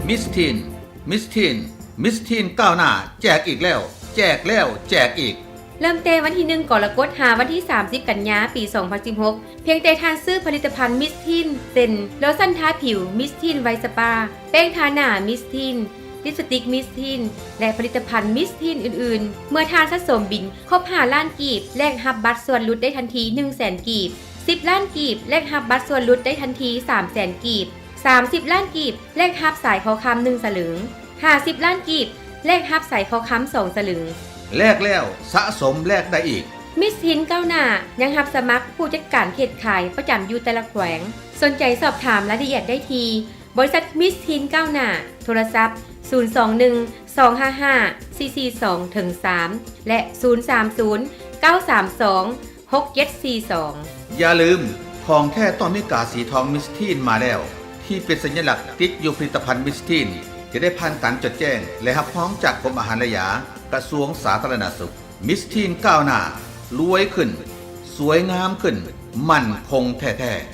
ມິສທີນ ມິສທີນ ມິສທີນກ້າວໜ້າ ແຈກອີກແລ້ວ ແຈກແລ້ວ ແຈກອີກ. ເລີ່ມແຕ່ວັນທີໜຶ່ງ ກໍລະກົດ ຫາວັນທີສາມສິບ ກັນຍາ ປີສອງພັນສິບຫົກ ພຽງແຕ່ທ່ານຊື້ຜະລິດຕະພັນມິສທີນ ເຊັ່ນ ໂລຊັນທາຜິວມິສທີນໄວສະປາ, ແປ້ງທາໜ້າມິສທີນ, ລິບສະຕິກມິສທີນ ແລະ ຜະລິດຕະພັນມິສທີນອື່ນໆ. ເມື່ອທ່ານສະສົມບິນຄົບຫ້າລ້ານກີບ ແລກຮັບບັດສ່ວນຫຼຸດໄດ້ທັນທີໜຶ່ງແສນກີບ, ສິບລ້ານກີບ ແລກຮັບບັດສ່ວນຫຼຸດໄດ້ທັນທີສາມແສນກີບ, ສາມສິບລ້ານກີບ ແລກຮັບສາຍຄໍຄຳໜຶ່ງສະຫຼຶງ, ຫ້າສິບລ້ານກີບ ແລກຮັບສາຍຄໍຄຳສອງສະຫຼຶງ. ແລກແລ້ວສະສົມແລກໄດ້ອີກ. ມິສທີນກ້າວໜ້າ ຍັງຮັບສະໝັກຜູ້ຈັດການເຂດຂາຍປະຈຳຢູ່ແຕ່ລະແຂວງ. ສົນໃຈສອບຖາມລາຍລະອຽດໄດ້ທີ່ ບໍລິສັດມິສທີນກ້າວໜ້າ, ໂທລະສັບ ສູນສອງໜຶ່ງ ສອງຫ້າຫ້າ ສີ່ສີ່ສອງ ເຖິງ ສາມ ແລະ ສູນສາມສູນ ເກົ້າສາມສອງ ຫົກເຈັດສີ່ສອງ. ຢ່າລືມ, ຂອງແທ້ຕ້ອງມີກາສີທອງມິສທີນມາແລ້ວ ທີ່ເປັນສັນຍະລັກຕິດຢູ່ຜະລິດຕະພັນມິສທີນ ຈະໄດ້ຜ່ານການຈົດແຈ້ງ ແລະ ຮັບຮອງຈາກກົມອາຫານ ແລະ ຢາ ກະຊວງສາທາລະນະສຸກ. ມິສທີນກ້າວໜ້າ, ລວຍຂຶ້ນ, ສວຍງາມຂຶ້ນ, ໝັ້ນຄົງແທ້ໆ.